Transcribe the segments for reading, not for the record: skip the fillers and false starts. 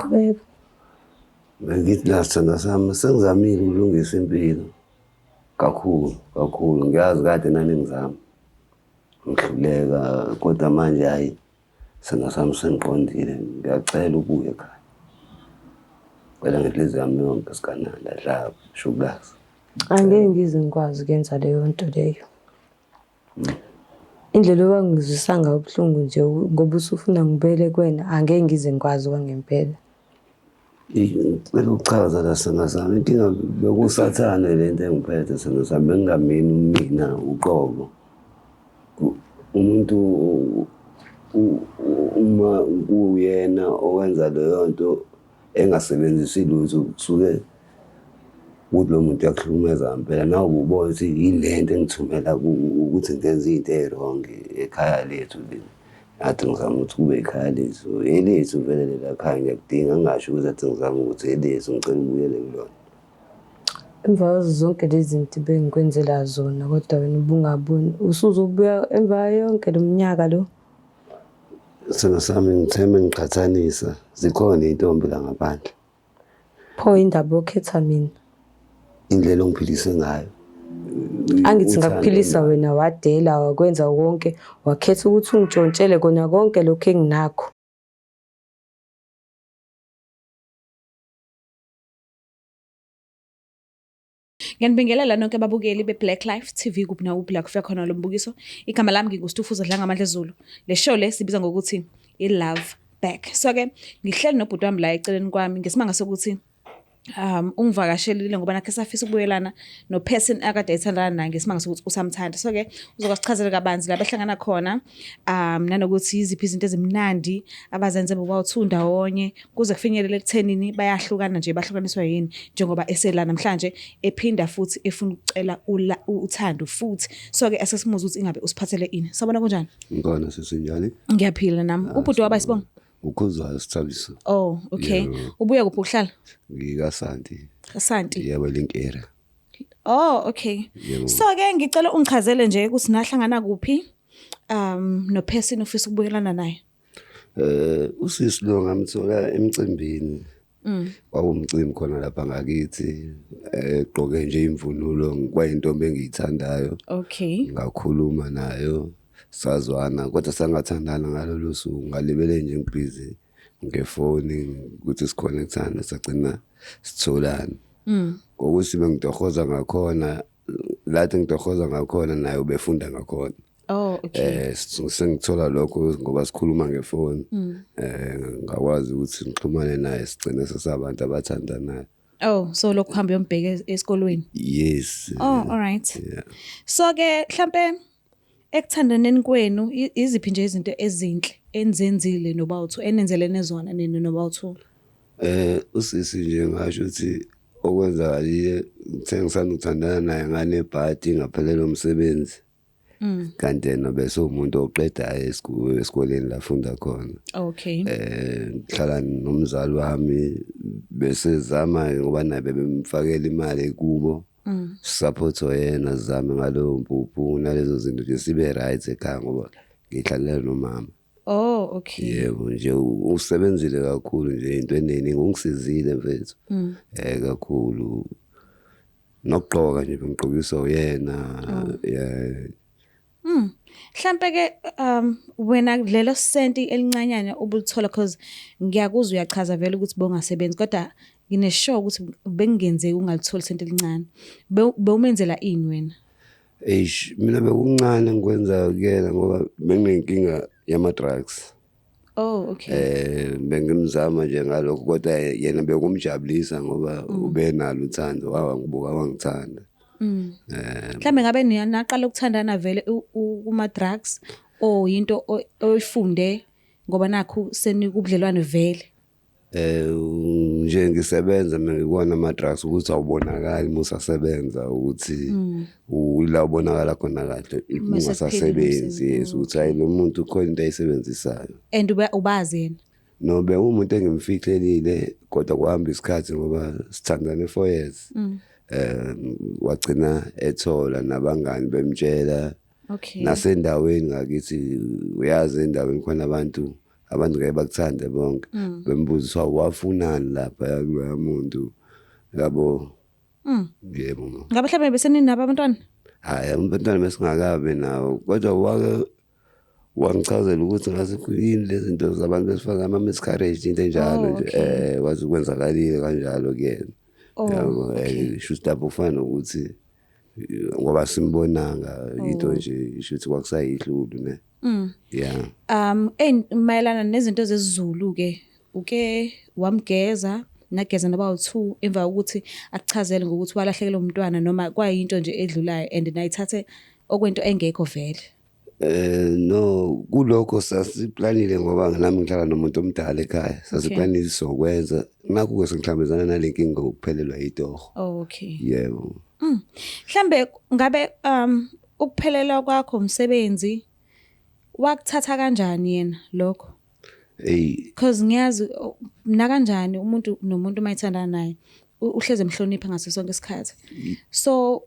Qhubeka. Bengithi la sithandwa sami sengizamile ukulungisa impilo kakhulu kakhulu, ngiyazi kade nami ngizama ngihluleka, kodwa manje hhayi sithandwa sami sengiqondile, ngiyacela ubuye ekhaya. Cela ngenhliziyo yami yonke sikananda dlaba shukulazi. Angeke ngize ngikwazi ukuyenza leyo nto leyo. Indlela owangizwisa ngayo ubuhlungu nje ngoba usufuna ngibuyele kuwena, angeke ngize ngikwazi okwangempela. Ngicela ukuchaza la sithandwa sami, inkinga bekusathane le nto engiphethe sithandwa sami, bengingamini mina uqobo. Umuntu uma kuwuyena owenza leyo nto engasebenzisi lutho kusuke ukuthi lo muntu uyakuhlukumeza ngempela, nawe ububona ukuthi yini le nto engithumela ukuthi ngenze iy'nto ey'wrong ekhaya lethu leli. Ngathi ngizama ukuthi kube ikhaya lethu, elethu vele lela khaya ngiyakudinga, ngingasho ukuthi athi ngizama ukuthi elethu ngicela ubuyele kulona. Emva kwazo zonke lezi zinto bengikwenzela zona kodwa wena ubungaboni, usuzobuya emva yonke lo minyaka lo. Sithandwa sami ngithe mengiqhathanisa zikhona iy'ntombi la ngaphandle. Pho indaba yokhetha mina? Indlela ongiphilise ngayo. Angithi ngakuphilisa wena wadela wakwenza konke, wakhetha ukuthi ungitshontshele kona konke lokhu enginakho. Ngiyanibingelela nonke ababukeli be-Black Life TV kuphi nakuphi la kufika khona lo mbukiso. Igama lami nginguStufuza Dlangamandla Zulu. Le show le sibiza ngokuthi i-Love Back. So-ke ngihleli nobhuti wami la eceleni kwami ngesimanga sokuthi ungivakashelile ngoba nakhe safisa ukubuyelana no-person akade ethandana naye ngesimanga sokuthi usamthanda. So-ke uzokasichazela kabanzi la behlangana khona nanokuthi yiziphi izinto ezimnandi abazenze bobawu-two ndawonye kuze kufinyelele ekuthenini bayahlukana nje bahlukaniswa yini njengoba esela namhlanje ephinda futhi efuna ukucela uthando futhi. So-ke asesimuze ukuthi ingabe usiphathele ini. Sawubona, kunjani? Ngikhona sesinjani? Ngiyaphila nami. Ubhuti waba isibongo? Ukhuzwayo Sithabiso. Oh, okay. Yebo. Ubuya kuphi ukuhlala? NgikaSanti. Santi. Yebo, Link area. Oh, okay. Yebo. So ke ngicela ungichazele nje ukuthi nahlangana kuphi no person ofisa ukubuyelana naye. Usisi lo ngamthola emcimbini. Kwawumcimbi khona lapha ngakithi, egqoke nje imvunulo kwayintombi engiyithandayo. Ngakhuluma nayo sazwana kodwa sangathandana ngalolu suku, ngalibele nje ngibhizi ngefoni ukuthi sikhonekthane sagcina sitholana. Ngokuthi bengitohoza ngakhona, lathi ngitohoza ngakhona naye ubefunda ngakhona. Oh, okay. Sengithola lokho ngoba sikhuluma ngefoni. Ngakwazi ukuthi ngixhumane naye sigcine sesabantu abathandanayo. Oh, so lokhu hamba uyombheka esikolweni. Yes. Oh, all right. Yeah. So ke mhlambe ekuthandaneni kwenu iziphi nje izinto ezinhle enizenzile nobawu-two, enenzelene zona nina nobawu-two? Usisi nje ngasho ukuthi okwenzakalile ngithe ngisanda ukuthandana naye nganebhadi ngaphelelwa umsebenzi. Kanti yena bese umuntu oqedayo esikoleni la afunda khona. Ngihlala nomzali wami bese zama ngoba naye bebemfakela imali kubo. Support yena zame ngaloyo mpuphu nalezo zinto nje sibe right ekhaya ngoba ngihlalela nomama. Oh, okay. Yebo nje usebenzile kakhulu nje into eningi ungisizile mfethu. Kakhulu. Nokugqoka nje bengigqokiswa uyena. Yeah. Mhlambe ke wena lelo senti elincanyana ubulithola because ngiyakuzwa uyachaza vele ukuthi bongasebenzi kodwa ngine-sure ukuthi bekungenzeki ungalitholi senti elincane. Bewumenzela ini wena? Eish, mina bekuncane ngikwenza kuyena ngoba benginenkinga yama drugs. Oh, okay. Bengimzama nje ngalokho kodwa yena bekumjabulisa ngoba ubenalo uthando, wangibuka wangithanda. Mhlambe ngabe naqala ukuthandana vele kuma drugs or into oyifunde ngoba nakhu senikubudlelwane vele? Nje ngisebenza mina ngikubona ama drugs ukuthi awubonakali uma usasebenza ukuthi ula ubonakala khona kahle Uma sekuphela ungasasebenzi, umsebenzi. yes, ukuthi hayi lo muntu khona into ayisebenzisayo. And ubazi yena? No, bengumuntu engimfihlelile kodwa kuhamba isikhathi ngoba sithandane 4 years. Wagcina ethola nabangani bemtshela. Nasendaweni ngakithi uyazi endaweni khona abantu Abantu ngeke bakuthande bonke. Bembuza ukuthi wafunani lapha kuloya muntu, yabo. Yebo ma. Ngabe mhlawumbe beseninabo abantwana? Hhayi, abantwana besingakabi nawo, kodwa wake wangichazela ukuthi ngase yini lezi zinto zabantu besifazane, ama-miscarriage, into enjalo nje. Wathi kwenzakalile kanjalo kuyena. Yabo, shuthi lapho kufana nokuthi ngoba simbonanga into nje, shuthi kwakusayihlulu ne. Yeah. Mayelana nezinto zesiZulu ke, uke wamgeza, nageza noba u2 emva kokuthi akuchazele ngokuthi walahlekelwa umntwana, noma kwayinto nje edlulayo and nayithathe okwento engekho vele? No, kulokho sasiplanile ngoba nami ngihlala nomuntu omdala ekhaya. Sasiplanile sokwenza. Nakho ke sengihlangabezana nale nkinga ngokuphelelwa itoho. Yebo. Mhlambe ngabe ukuphelelwa kwakho umsebenzi wakuthatha kanjani yena lokho? Hey, Because ngiyazi, oh, na kanjani umuntu nomuntu mayithandana naye uhleze emhlonipha ngaso sonke isikhathi. So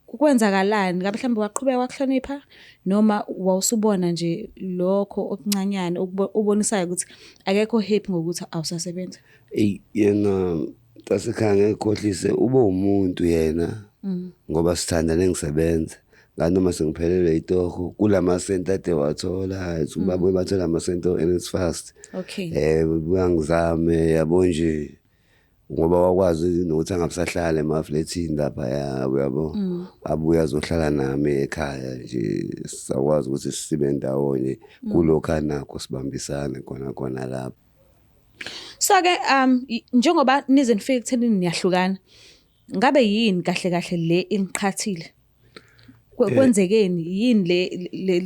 kwenzakalani? Ngabe mhlawumbe waqhubeka wakuhlonipha noma wawusubona nje lokho okuncanyana ubonisayo ukuthi akekho happy ngokuthi awusasebenzi? Ey, yena tasekhaya ngekhohlise ube umuntu yena ngoba sithandane ngisebenza. Nganoma sengiphelelwe itoho kulama senti ade wathola, babuye bathola amasenti o-NSFAS. Buyangizame yabo nje ngoba wakwazi nokuthi angabisahlala emaflethini lapha, yabo. Abuye azohlala nami ekhaya nje, sakwazi ukuthi sibe ndawonye kulokho anakho, sibambisane khona khona lapho. So ke njengoba nize nifike ekuthenini niyahlukana, ngabe yini kahle kahle le iniqhathile? Kwenzekeni yini le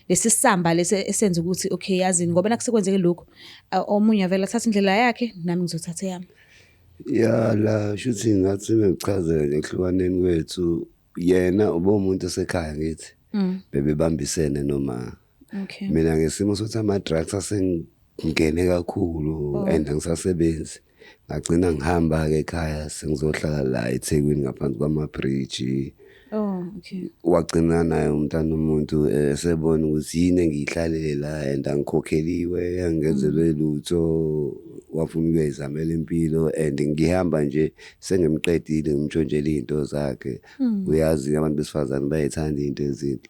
lesi samba lesi esenza ukuthi okay, yazini, ngoba nakusekwenzeke lokhu, omunye avela athatha indlela yakhe, nami ngizothatha eyami? Ya, la shuthi ngathi ngichazele nje ekuhlukaneni kwethu, yena ube umuntu osekhaya, ngithi bebebambisene noma mina ngesimo sokuthi ama-drugs asengingene kakhulu and angisasebenzi, ngagcina ngihamba-ke ekhaya, sengizohlala la eThekwini ngaphansi kwama-bridge. Wagcina naye umntana umuntu esebona ukuthi yini engiyihlalele la and angikhokheliwe, angenzelwe lutho, wafuna ukuyizamela impilo and ngihamba nje sengimqedile, ngimtshontshele iy'nto zakhe. Uyazi abantu besifazane bayayithanda iy'nto ezinhle.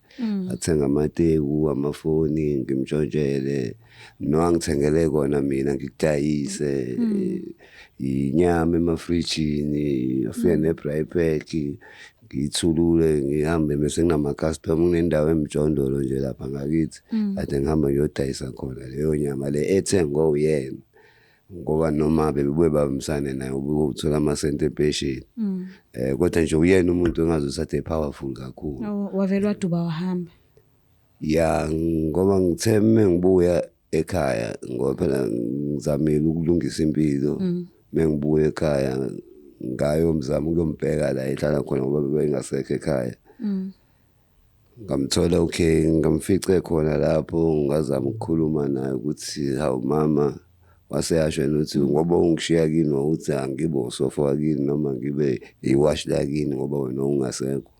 Athenga amateku, amafoni, ngimtshontshele, nowangithengele kona mina ngikudayise, inyama emafrijini, afike ne-braai pack, ngiyithulule, ngihambe mese nginama-customer. Kunendawo emjondolo nje lapha ngakithi kade ngihamba ngiyodayisa khona leyo nyama le ethengwe uyena, ngoba noma bebebuye babambisane naye uthola amasenti empesheni, kodwa nje uyena umuntu engazuthi ade powerful kakhulu. Oh, wavele waduba wahamba. Ya, ngoba ngithe mengibuya ekhaya, ngoba phela ngizamile ukulungisa impilo, mengibuya ekhaya ngayomzama ukuyombheka la ehlala khona ngoba bengasekho ekhaya. Ngamthola, okay, ngamfice khona lapho, ngazama ukukhuluma naye ukuthi hawu mama, waseyasho yena ukuthi ngoba ungishiya kini ukuthi angibe usofa wakini noma ngibe iwashi lakini ngoba wena ungasekho.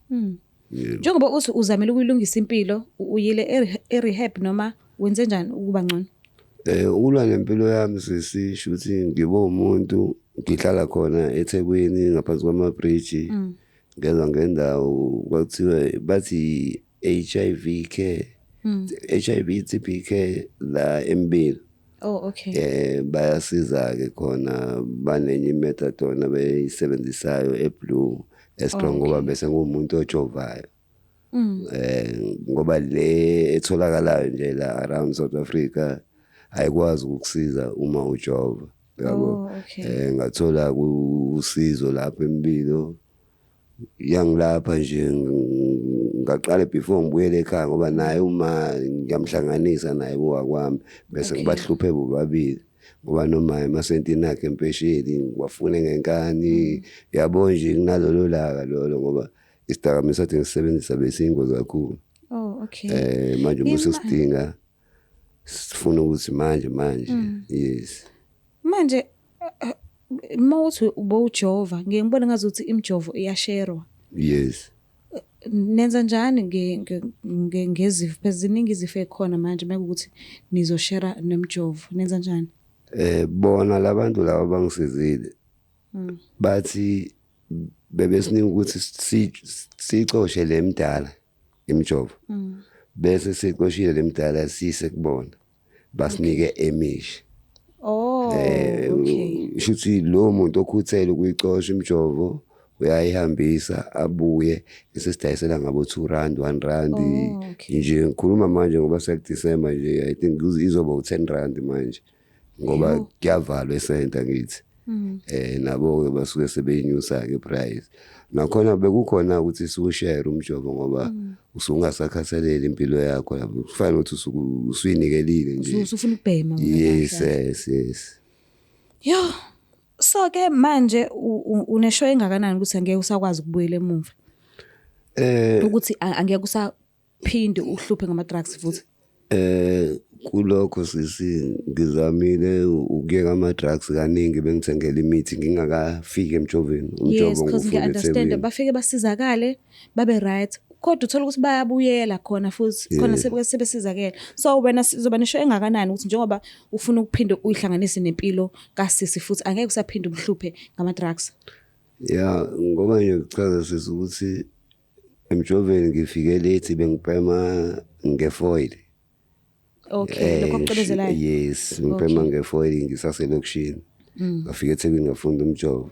Yebo. Njengoba uthi uzamile ukuyilungisa impilo, uyile e-rehab noma wenze njani ukuba ngcono? Ukulwa nempilo yami sisisho ukuthi ngibe umuntu ngihlala khona eThekwini ngaphansi kwama-bridge, ngezwa ngendawo kwathiwa bathi HIV care, HIV TB care la eMbilo. Bayasiza ke khona, banenye imethadone abayisebenzisayo eblue estrong ngoba bese ngumuntu ojovayo. Ngoba le etholakalayo nje la around South Africa ayikwazi ukukusiza uma ujova, yabo. Ngathola usizo lapha eMbilo, yangilapha nje, ngaqala before ngibuyele ekhaya ngoba naye uma ngiyamhlanganisa naye owakwami bese ngibahluphe bobabili ngoba noma emasentini akhe empesheni ngiwafune ngenkani, yabo nje, kunalolo laka lolo ngoba isidakamizwa athi ngisebenzisa besiyingozi kakhulu. Manje uma sesidinga sifuna ukuthi manje manje, yes. Manje mawuthi ubowujova, ngiye ngibone ngazuthi imijovo iyasherwa. Yes. Nenza njani ngezifo? Phela ziningi izifo ey'khona manje mekuwukuthi nizoshera nomjovo. Nenza njani? Bona labantu laba bangisizile bathi bebesinika ukuthi sicoshe lemidala imijovo, bese sicoshile lemidala siyise kubona, basinike emisha. Oh, okay. Shuthi lo muntu okhuthele ukuyicosha imijovo uyayihambisa abuye esesidayisela ngabo 2 rand, 1 rand. Oh, okay. Nje ngikhuluma manje ngoba sekuDecember nje, I think izoba u10 rand manje ngoba kuyavalwa esenta ngithi. Nabo ke basuke sebeyinyusa ke price. Nakhona bekukhona ukuthi siwushare umjovo ngoba usungasakhathaleli impilo yakho lapho, kufanele ukuthi usuke usuyinikelile nje. Usufuna ukubhema wena Yes. kahle. Yes. Yo. So ke manje unesho engakanani ukuthi angeke usakwazi ukubuyela emuva? Ukuthi angeke usaphinde uhluphe ngama drugs futhi? Kulokho sisi ngizamile ukuyeka ama drugs kaningi, bengithengela imithi ngingakafiki emjoveni. Yes, Umjovo because ngiwufuna ngiya-understand eThekwini. bafike basizakale babe right, kodwa uthola ukuthi bayabuyela khona futhi khona sebesizakele. So wena sizoba nesho engakanani ukuthi njengoba ufuna ukuphinde uyihlanganise nempilo kasisi futhi angeke usaphinde umhluphe ngama drugs? Ya, ngoba nje kuchaza sisi ukuthi emjoveni ngifike late, bengibhema ngefoil. Okay, lokho okucwebezelayo. Yes, ngibhema ngefoil ngisaselokishini. Ngafika eThekwini ngafunda umjovo.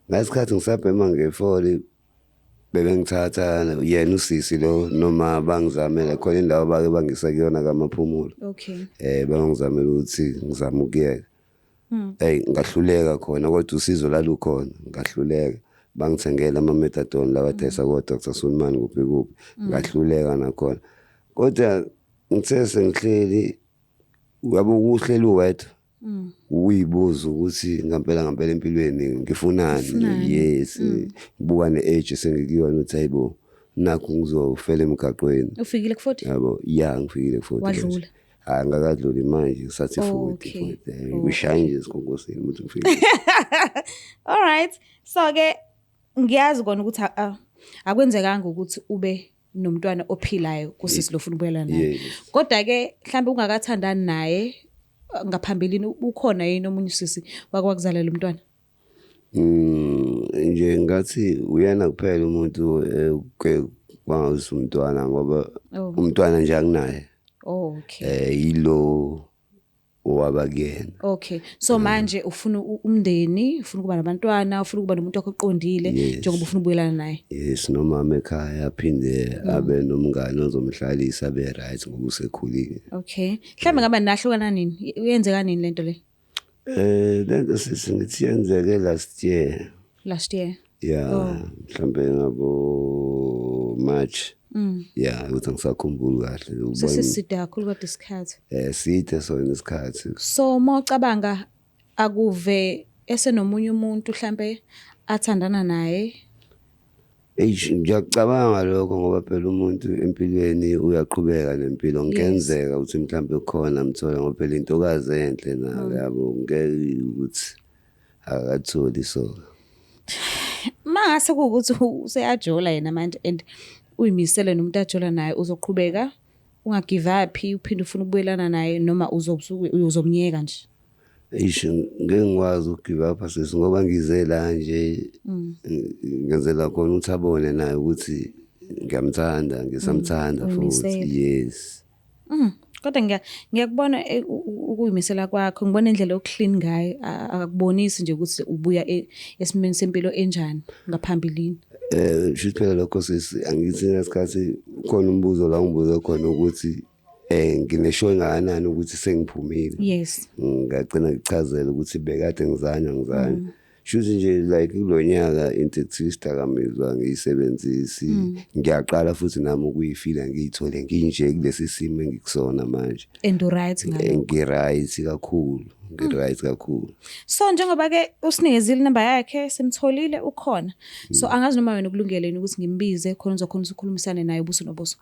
Ngasikhathi ngisabhema ngefoil bebengithatha yena usisi lo noma bangizamela khona indawo bake bangisa kuyona kaMaphumulo. Bangizamela ukuthi ngizame ukuyeka. Hey, ngahluleka khona kodwa usizo lalukhona, ngahluleka. Bangithengela ama methadone lawa adayisa ko Dr Sulman kuphi kuphi. Ngahluleka nakhona. Kodwa ngithe sengihleli, uyabo ukuhleli uwedwa. Uyibuza ukuthi ngempela ngempela empilweni ngifunani? Ufunani? Yes, ngibuka ne-age sengikuyona ukuthi hayibo nakho ngizofela emgaqweni. Ufikile ku-40? Yabo, ya ngifikile ku-40 manje. Wadlula? Hayi, ngakadluli manje, ngisathi 40, 40. Ngishaya nje esikhonkosini ukuthi ngifike. All right. So ke ngiyazi kona ukuthi akwenzekanga ukuthi ube nomntwana ophilayo kusisi lo ufuna ukubuyela naye. Yes. Kodwa ke mhlambe ungakathandani naye ngaphambilini ukhona yini omunye usisi wake wakuzalela umntwana? Nje ngathi uyena kuphela umuntu ke kwangawusa umntwana ngoba umntwana nje anginaye. Oh, okay. Yilo owaba kuyena. Okay. So manje ufuna umndeni, ufuna ukuba nabantwana, ufuna ukuba nomuntu wakho oqondile njengoba ufuna ukubuyelana naye. Yes, nomama ekhaya aphinde abe nomngane ozomhlalisa abe right ngoba usekhulile. Okay. Mhlambe ngaba nahlukana nini? Uyenzeka nini lento le? Lento sisi ngithi yenzeke last year. Last year. Yeah, mhlambe ngabo March. Yeah, ukuthi angisakhumbuli kahle. Ubona Sesiside kakhulu kodwa isikhathi. Side sona isikhathi. So mawucabanga akuve esenomunye umuntu mhlambe athandana naye? Eish, ngiyacabanga lokho ngoba phela umuntu empilweni uyaqhubeka nempilo. Ngenzeka ukuthi mhlambe khona mthola ngoba phela intokazi enhle nayo, yabo, ngeke ukuthi akatholi so. Mangase kuwukuthi useyajola yena manje and uyimisele nomuntu ajola naye, uzoqhubeka ungagive up uphinde ufune ukubuyelana naye noma uzomnyeka nje? Eish, ngeke ngikwazi ukugive up sisi ngoba ngize la nje, ngenzela khona ukuthi abone naye ukuthi ngiyamthanda, ngisamthanda futhi. Uyimisele. Yes. Kodwa ngiyakubona ukuyimisela kwakho, ngibona indlela oclean ngayo, akubonisi nje ukuthi ubuya esimeni sempilo enjani ngaphambilini. Shuthi phela lokho sisi, angithi ngesikhathi khona umbuzo la ungibuze khona ukuthi ngineshow engakanani ukuthi sengiphumile. Yes. Ngagcina ngichazela ukuthi bekade ngizanywa, ngizanywa. Shuthi nje like kulonyaka into ekuthiwa isidakamizwa ngiyisebenzisi, ngiyaqala futhi nami ukuyifila ngiyithole nginje kulesi simo engikusona manje. And u right ngalokho? Ngi right kakhulu, ngi right kakhulu. So njengoba ke usinikezile inamba yakhe, simtholile ukhona. So angazi noma wena ukulungele yini ukuthi ngimbize khona uzokhona ukukhulumisana naye ubuso nobuso.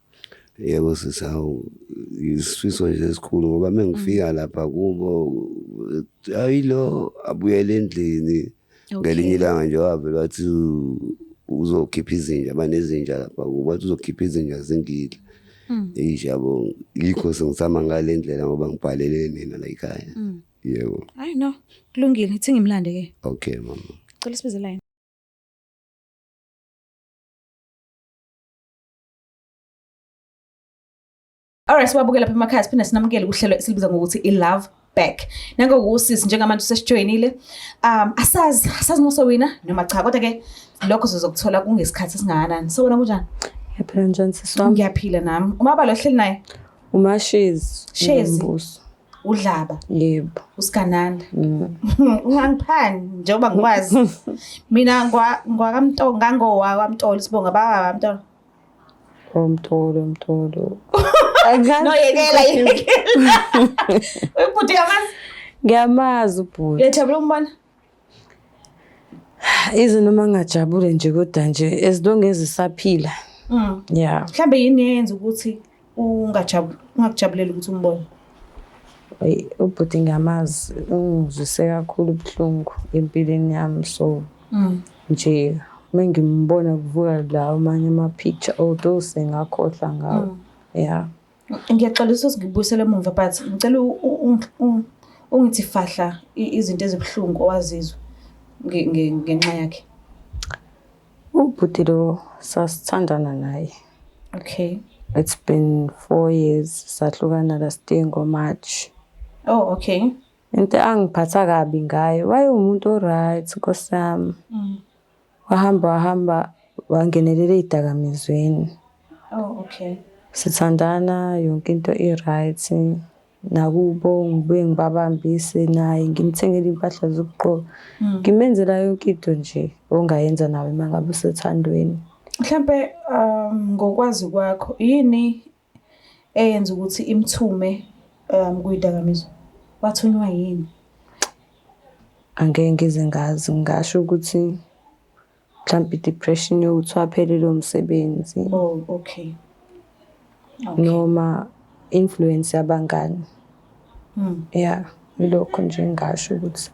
Yebo sisi, hawu isifiso nje esikhulu ngoba mengifika lapha kubo ayilo abuyele endlini. Ngelinye ilanga nje wavela wathi uzokhipha izinja, banezinja lapha kubo, bathi uzokhipha izinja zingidle. Eish yabo, yikho sengisama ngale ndlela ngoba ngibhalele nina la ekhaya. Yebo. Hayi no, kulungile, ithi ngimlande ke. Okay mama. Cela sibize line. Alright, sibabukela lapha emakhaya siphinde sinamukele kuhlelo esilibiza ngokuthi i-Love Back. Nangokusisi njengamanje usesijoyinile. Asazi, asazi ngosowina noma cha, kodwa ke lokho sizokuthola kungesikhathi esingakanani. So wena kunjani? Ngiyaphila njani sisi wami? Ngiyaphila nami. Umabalo ohleli naye? Umashezi. Shezi. Mbuso. Udlaba. Yebo. Usigananda. Ungangiphani njengoba ngikwazi. Mina ngwakamntolo ngangowa kwaMtolo sibonga baba kwaMtolo. Omtolo, Mtolo. No yekela yekela. Ubhuti yamazi. Ngiyamazi ubhuti. Uyajabula umbona? Ize noma ngingajabule nje kodwa nje as long as isaphila. Yeah. Mhlambe yini eyenza ukuthi ungajabuli ungakujabuleli ukuthi umbone? Ayi, ubhuti ngiyamazi ungizwise kakhulu ubuhlungu empilweni yami so nje uma ngimbona kuvuka lawo amanye ama-picture although sengakhohlwa ngawo. Yeah. Ngiyaxolisa ukuthi ngikubuyisele emuva but ngicela ungithi fahla izinto ezibuhlungu owazizwa ngenxa yakhe. Ubhuti lo sasithandana naye. Okay. It's been 4 years sahlukana last year ngo-March. Oh, okay. Into angiphatha kabi ngayo wayewumuntu o-right Nkosi yami. Wahamba wahamba wangenelela ey'dakamizweni. Oh, okay. Sithandana yonke into i-right. Nakubo ngibuye ngibabambise naye ngimthengele iy'mpahla zokugqoka. Ngimenzela yonke into nje ongayenza nawe uma ngabe usethandweni. Mhlampe ngokwazi kwakho yini eyenza ukuthi imthume kuyidakamizwa? Wathunywa yini? Angeke ngize ngazi, ngingasho ukuthi mhlawumbe i-depression yokuthi waphelelwe umsebenzi. Oh, okay. Okay. Noma influence yabangani. Yeah, ilokho nje ngingasho ukuthi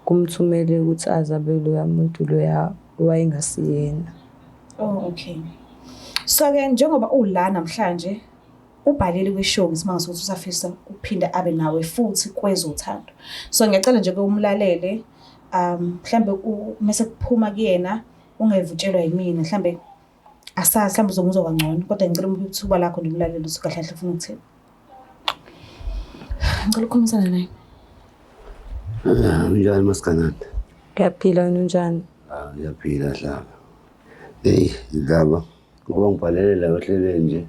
kumthumele ukuthi aze abe loya muntu loya wayengasiyena. Oh, okay. So ke njengoba ula namhlanje ubhalile kwishow ngesimanga sokuthi usafisa ukuphinda abe nawe futhi kwezothando. So ngiyacela nje ke umlalele mhlambe mase kuphuma kuyena ungevutshelwa yimina mhlambe asazi mhlambe uzomuzwa kangcono kodwa ngicela umuphe ithuba lakho nje umlalele ukuthi kahle kahle ufuna ukuthini. Ngicela ukukhulumisana naye. Unjani Masigananda? Ngiyaphila, wena unjani? Ah, ngiyaphila Dlaba. Hey, Dlaba, ngoba ngibhalele la ohlelweni nje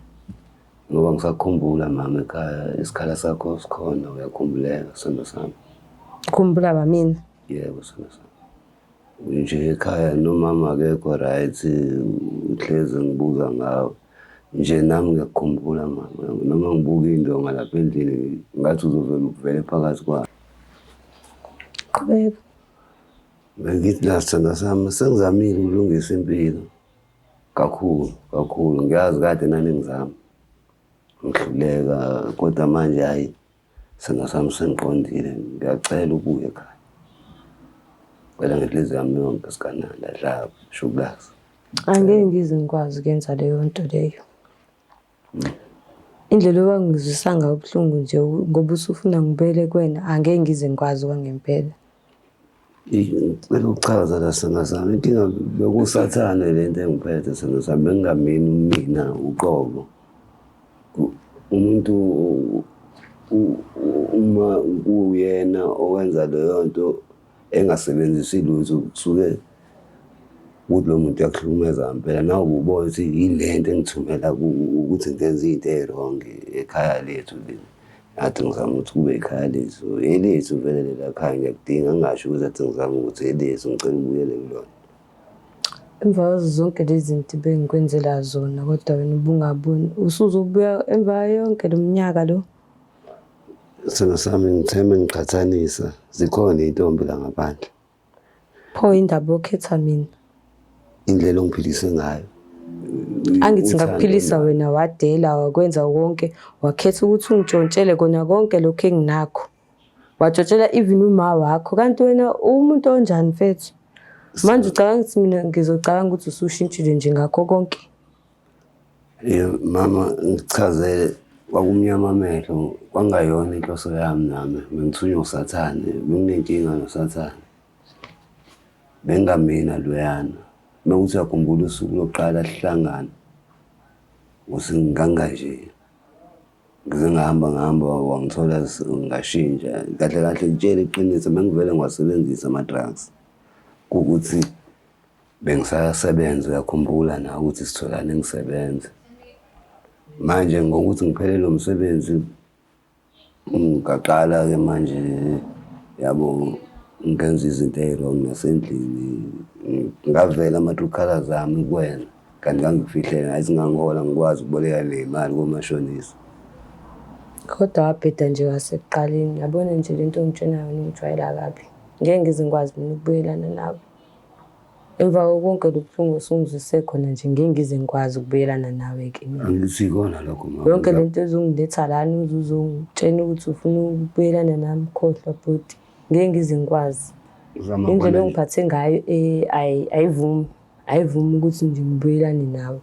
ngoba ngisakukhumbula mama ekhaya, isikhala sakho sikhona, uyakhumbuleka sithando sami. Khumbula ba mina? Yebo sithando sami. Nje ekhaya nomama akekho right, uhlezi ngibuza ngawe. Nje nami ngiyakukhumbula mama, noma ngibuka indonga lapha endlini ngathi uzovele uvele phakathi kwayo. Qhubeka. Bengithi la sithando sami sengizamile ukulungisa impilo kakhulu kakhulu, ngiyazi kade nani ngizama ngihluleka, kodwa manje hhayi sithando sami sengiqondile, ngiyacela ubuye ekhaya. Cela ngenhliziyo yami yonke Sigananda, Dlaba, Shukulazi. Angeke ngize ngikwazi ukuyenza leyo nto leyo. Indlela owangizwisa ngayo ubuhlungu nje ngoba usufuna ngibuyele kuwena, angeke ngize ngikwazi okwangempela. Ngicela ukuchaza la sithando sami, inkinga bekusathane le nto engiphethe sithando sami, bengingamini mina uqobo. Umuntu uma kuyena owenza leyo nto engasebenzisi lutho kusuke ukuthi lo muntu uyakuhlukumeza ngempela, nawe ububona ukuthi yini le nto engithumela ukuthi ngenze iy'nto ey'wrong ekhaya lethu leli. Ngathi ngizama ukuthi kube ikhaya lethu, elethu vele lela khaya ngiyakudinga, ngingasho ukuthi athi ngizama ukuthi elethu, ngicela ubuyele kulona. Emva kwazo zonke lezi zinto bengikwenzela zona kodwa wena ubungaboni, usuzobuya emva yonke lo minyaka lo. Sithando sami ngitheme ngiqhathanisa, zikhona iy'ntombi la ngaphandle. Pho indaba okhetha mina? Indlela ongiphilise ngayo. Angithi ngakuphilisa wena wadela wakwenza konke, wakhetha ukuthi ungitshontshele kona konke lokhu enginakho. Watshontshela even uma wakho, kanti wena uwumuntu onjani mfethu? Manje ucabanga ukuthi mina ngizocabanga ukuthi usushintshile nje ngakho konke? Yebo, mama ngichazele kwakumnyama amehlo kwangayona inhloso yami nami bengithunywa usathane benginenkinga nosathane bengamina loyana mekuthi uyakhumbula usuku lokuqala sihlangana usinganganje ngize ngahamba ngahamba wangithola ngashintsha kahle kahle ngitshele iqiniso bengivele ngiwasebenzisa ama-drugs kuwukuthi bengisasebenza uyakhumbula na ukuthi sitholane ngisebenza manje ngokuthi ngiphelele umsebenzi ngaqala-ke manje yabo ngenza izinto ey'wrong nasendlini ngavela ama-true colours ami kuwena kanti ngangikufihlela ngathi ngangihola ngikwazi ukuboleka ney'mali komashonisa. Kodwa wabheda nje kwasekuqaleni yabona nje lento ongitshena yona ungijwayela kabi ngeke ngize ngikwazi mina ukubuyelana nawe. Emva konke lobuhlungu osungizwise khona nje ngeke ngize ngikwazi ukubuyelana nawe-ke mina. Angithi ikona lokho mama. Yonke lento ezongiletha lana uze uzongitshena ukuthi ufuna ukubuyelana nami khohlwa bhuti. Ngeke ngize ngikwazi. Uzama Indlela khona nje. ongiphathe ngayo ayivumi. Ayivumi ukuthi nje ngibuyelane nawe.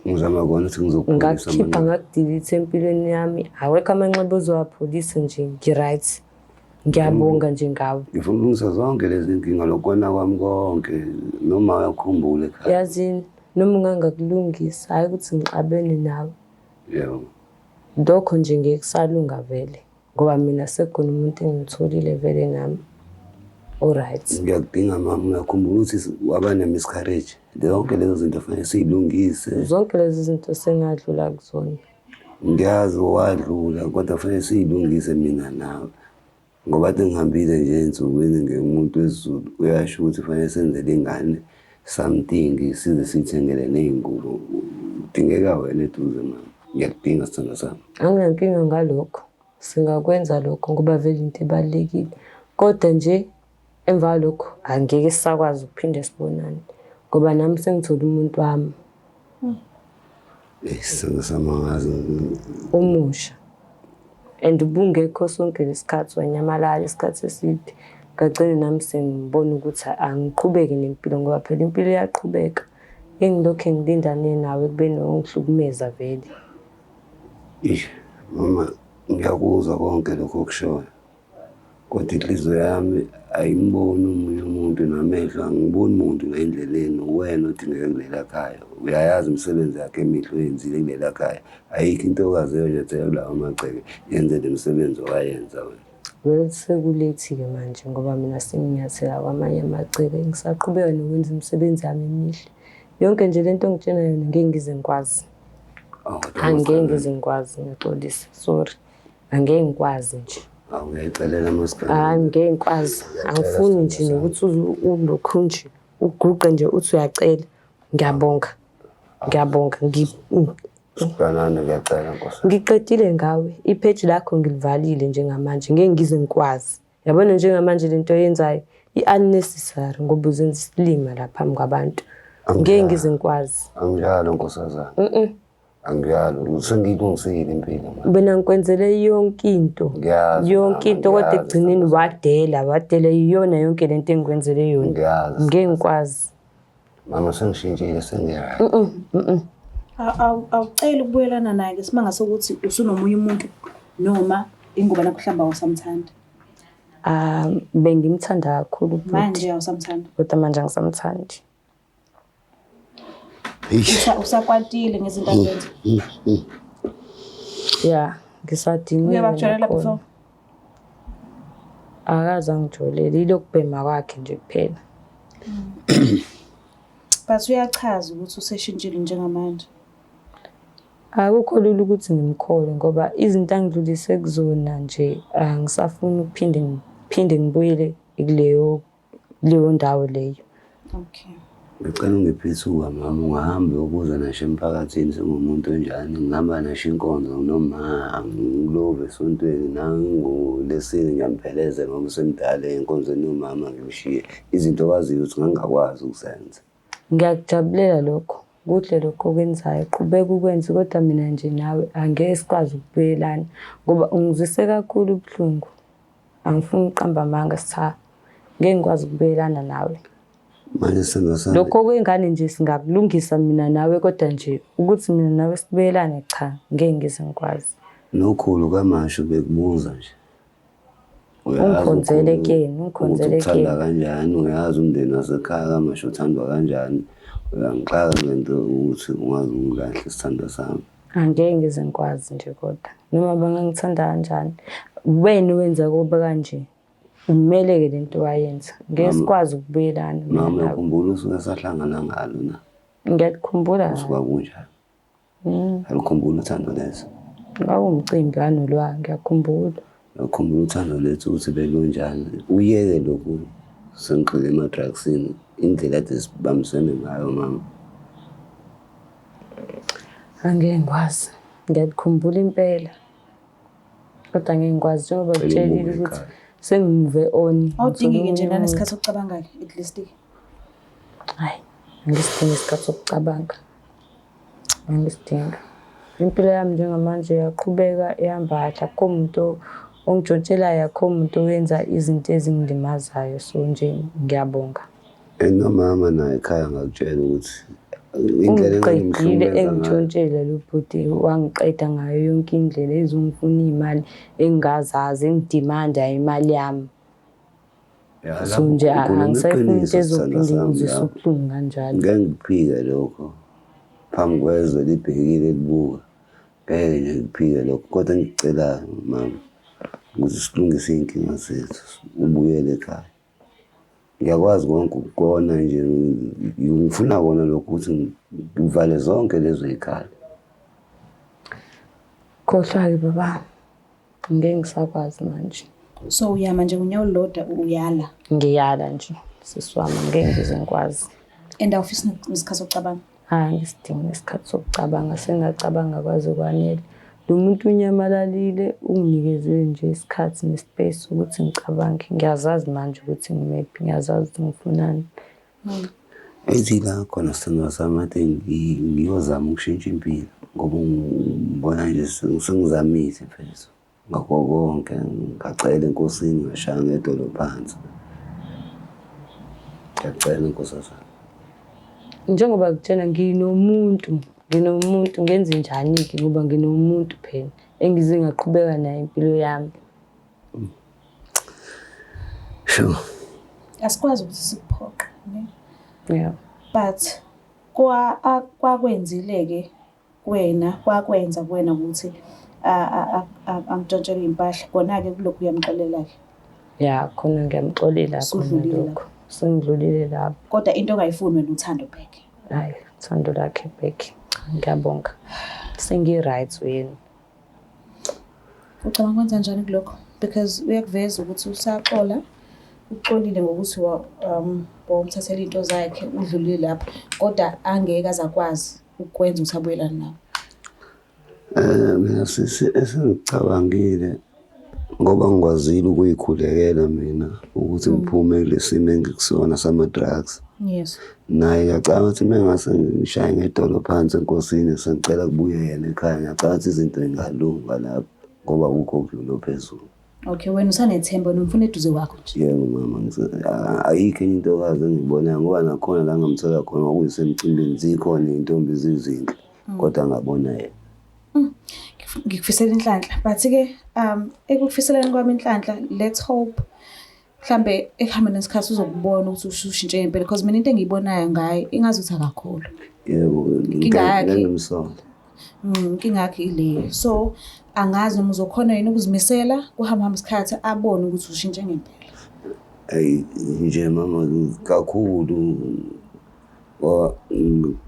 Ngizama kona ukuthi ngizokupholisa Ngakukhipha mama. ngakudelete empilweni yami. Awekho amanxeba ozowapholisa nje ngi-right. Ngiyabonga nje ngawe. Ngifuna ukulungisa zonke lezi nkinga lokona kwami konke noma uyakhumbula ekhaya. Yazini noma ungangakulungisa hhayi ukuthi ngixabene nawe. Yebo. Lokho nje ngeke kusalunga vele ngoba mina sekukhona umuntu engimtholile vele nami o-right. Ngiyakudinga mama, uyakhumbula ukuthi waba ne-miscarriage. Zonke lezo zinto fanele siyilungise. Zonke lezi zinto sengadlula kuzona. Ngiyazi wadlula kodwa fanele siyilungise mina nawe. Ngoba kade ngihambile nje ey'nsukwini ngiwumuntu wesiZulu uyasho ukuthi fanele senzele ingane something size siyithengele ney'ngubo. Kudingeka wena eduze mama. Ngiyakudinga sithandwa sami. Anginankinga ngalokho. Singakwenza lokho ngoba vele into ebalulekile. Kodwa nje emva kwalokho angeke sisakwazi ukuphinde sibonane ngoba nami sengithole umuntu wami Sithandwa sami angazi. omusha. And ubungekho sonke lesikhathi wanyamalala isikhathi eside. Ngagcina nami sengibona ukuthi angiqhubeke nempilo ngoba phela impilo iyaqhubeka. Engilokhu ngilindane nawe ekubeni ungihlukumeza vele. Eish, mama ngiyakuzwa konke lokho okushoyo. Kodwa inhliziyo yami ayimboni omunye umuntu namehlo angiboni muntu la endleleni uwena odingeka kulela khaya. Uyayazi imisebenzi yakhe emihle oyenzile kulela khaya. Ayikho into okaze yonyathela kulawa amagceke yenze le misebenzi owayenza wena. Well sekulethi-ke manje ngoba mina senginyathela kwamanye amagceke ngisaqhubeka nokwenza imisebenzi yami emihle. Yonke nje lento ongitshena yona ngeke ngize ngikwazi. Awu, kodwa Angeke Masigana, ngize ngikwazi ngiyaxolisa. Sorry. Angeke ngikwazi nje. Awu uyayicelela Masigana. Hayi ngeke ngikwazi. Angifuni nje nokuthi ulokhu nje uguqe nje uthi uyacela. Ngiyabonga. Ngiyabonga. Siganana ngiyacela Nkosi. Ngiqedile ngawe. Ipheji lakho ngilivalile njengamanje. Ngeke ngize ngikwazi. Yabona njengamanje lento oyenzayo i-unnecessary ngoba uzenza isilima la phambi kwabantu. Ngeke ngize ngikwazi. Anginjalo nkosazana. Anginjalo. Sengiyilungisile impilo manje. Mina ngikwenzele yonke into. Ngiyazi Yonke mama, into kodwa ngiyazi, ekugcineni wadela, wadela iyona yonke lento engikwenzele yona. Ngiyazi. Ngeke ngikwazi. Mama sengishintshile sengi-right. Awuceli ukubuyelana naye ngesimanga sokuthi usunomunye umuntu noma ingoba nakho mhlawumbe awusamthandi. Ah, bengimthanda kakhulu bhuti. Manje awusamthandi. Kodwa manje angisamthandi. Eish. Usakwatile ngezinto azenza. Yeah, ngisadiniwe. Uyabakujolela nakhona. before? Akaze angijolele, ilokubhema kwakhe nje kuphela. But uyachaza ukuthi useshintshile njengamanje. Akukho lula ukuthi ngimkholwe ngoba izinto angidlulise kuzona nje angisafuni ukuphinde ngiphinde ngibuyele kuleyo kuleyo ndawo leyo. Okay. Ngicela ungiphe ithuba mama, ungahambi uyobuza nasho emphakathini sengumuntu onjani. Ngihamba nasho inkonzo noma ngilove esontweni nangolesine ngiyamphelezela ngoba usemdala enkonzweni yomama ngimshiye. Izinto owaziyo ukuthi ngangingakwazi ukuzenza. Ngiyakujabulela lokho. Kuhle lokho okwenzayo, qhubeka ukwenze kodwa mina nje nawe angeke sikwazi ukubuyelana ngoba ungizwise kakhulu ubuhlungu. Angifuni ukuqamba amanga Sitha. Ngeke ngikwazi ukubuyelana nawe. Manje sithandwa sami, Lokho kwengane nje singakulungisa mina nawe, kodwa nje ukuthi mina nawe sibuyelane, cha, ngeke ngize ngikwazi. Nokhulu kaMashu bekubuza nje. Uyazi Ungikhonzele ukhulu kuyena, ukuthi ungikhonzele ukuthanda kuyena. kanjani, uyazi umndeni wasekhaya kaMashu uthandwa kanjani. Uyangixaka ngento ukuthi ungaze ungilahle sithandwa sami. Angeke ngize ngikwazi nje kodwa. Noma bangangithanda kanjani. Wena wenza kube kanje. Umele-ke le nto wayenza. Ngeke sikwazi ukubuyelana mina Mama, nawe. uyakhumbula usuke sahlangana ngalo na? Ngiyakukhumbula. Usuka kunjani? Alukhumbula uthando lezo. Kwakuwumcimbi kaNolwa, ngiyakhumbula. Uyakhumbula uthando lethu ukuthi belunjani. Uyeke lokhu sengigxile ema-drugsini, indlela ade sibambisene ngayo mama. Angeke ngikwazi. Ngiyakukhumbula impela. Kodwa ngeke ngikwazi njengoba Cela ngikutshelile umuve ukuthi ekhaya. sengi-move on. Awudingi-ke nje Ngithola omunye nanesikhathi sokucabanga-ke at least-ke. Hhayi, angisidingi isikhathi sokucabanga. Angisidingi. Impilo yami njengamanje iyaqhubeka ihamba kahle. Akukho muntu ongitshontshelayo, akukho muntu owenza izinto ezingilimazayo. So nje ngiyabonga. And nomama naye ekhaya ngakutshela ukuthi indlela Ungiqedile engangimhlukumeza ngayo. engitshontshela lo bhuti, wangiqeda ngayo yonke indlela, ezongifuna iy'mali engingazazi, engidimanda imali yami. Ya, So lapho nje ukhuluma angisayifuni into iqiniso sithandwa ezophinde sami ingizwise lapho. ubuhlungu kanjalo. Ngeke ngikuphike lokho phambi kwezwe libhekile libuka. Ngeke nje ngikuphike lokho, kodwa engikucelayo mama ukuthi silungise iy'nkinga zethu, ubuyele ekhaya. Ngiyakwazi konke ukukona nje, ngifuna kona lokho ukuthi ngivale zonke lezo y'khala. Khohlwa-ke baba, ngeke ngisakwazi manje. So uyama nje ngonyawo olulodwa, uyala. Ngiyala nje sisi wami, ngeke ngize ngikwazi. And awufisi nesikhathi sokucabanga. Hayi, angisidingi isikhathi sokucabanga, sengacabanga kwaze kwanele. Lo muntu unyamalalile, unginikeze nje isikhathi ne-space ukuthi ngicabange. Ngiyazazi manje ukuthi ngimephi, ngiyazazi ukuthi ngifunani. Ethi la khona sithandwa sami ade ngiyozama ukushintsha impilo ngoba ngibona nje sengizamile mfethu ngakho konke, ngacela enkosini, ngashaya ngedolo phansi. Ngiyacela nkosazana. Njengoba ngikutshela nginomuntu, nginomuntu ngenze njani-ke ngoba nginomuntu phela engize ngaqhubeka naye impilo yami. Sure. Asikwazi ukuthi sikuphoqe, ne? Yeah. But kwakwenzile-ke kuwena, kwakwenza kuwena ukuthi antshontshele iy'mpahla. Kona-ke kulokhu uyamxolela-ke. Ya, khona ngiyamxolela khona Usudlulile lokho. Sengidlulile lapho. Kodwa into ongayifuni wena uthando back. Hayi, uthando lakhe back. Cha, ngiyabonga. Sengi-right wena. Ucabanga kwenza njani kulokho? Because uyakuveza ukuthi usaxola, uxolile ngokuthi wamthathela iy'nto zakhe, udlulile lapho. Kodwa angeke aze akwazi ukukwenza ukuthi abuyelane nawe. Mina sisi esengikucabangile ngoba ngikwazile ukuyikhulekela mina ukuthi ngiphume kule simo engikusona sama-drugs. Naye ngiyacabanga ukuthi uma ngase ngishaye ngedolo phansi enkosini sengicela kubuye yena ekhaya, ngiyacabanga ukuthi izinto y'ngalunga lapho ngoba akukho okudlula ophezulu. Okay, wena usanethemba, wena umfuna eduze kwakho nje. Yebo mama, ayikho enye intokazi engiyibonayo ngoba nakhona la ngamthola khona kwakuyisemcimbini, zikhona iy'ntombi zizinhle kodwa ngabona yena. Ngikufisela inhlanhla, but-ke ekukufiseleni kwami inhlanhla, let's hope mhlambe ekuhambeni nesikhathi uzokubona ukuthi usushintshe ngempela, because mina into engiyibonayo ngaye ingazuthi akakholwa. Yebo, Inkinga yakhe ngimsola. Inkinga yakhe ileyo. So angazi noma uzokhona yini ukuzimisela kuhamba hamba isikhathi abone ukuthi ushintshe ngempela. Eyi nje mama kakhulu, ngoba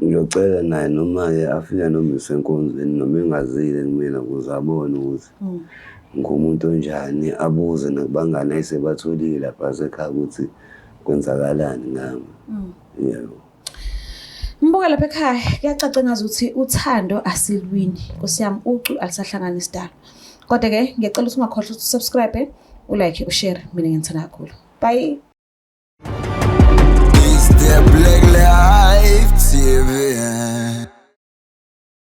ngiyocela naye noma-ke afika noma isenkonzweni noma engazile kumina ukuze abone ukuthi ngumuntu onjani, abuze nakubangani ayesebatholile lapha sekhaya ukuthi kwenzakalani ngami. Yebo. Mbuka lapha ekhaya kuyacaca engazuthi uthando asilwini. Nkosi yami, ucu alisahlangani isidalo. Kodwa-ke ngiyacela ukuthi ungakhohlwa ukuthi usubscribe, ulike, ushare. Mina nginithanda kakhulu. Bye. It's the Black Life TV.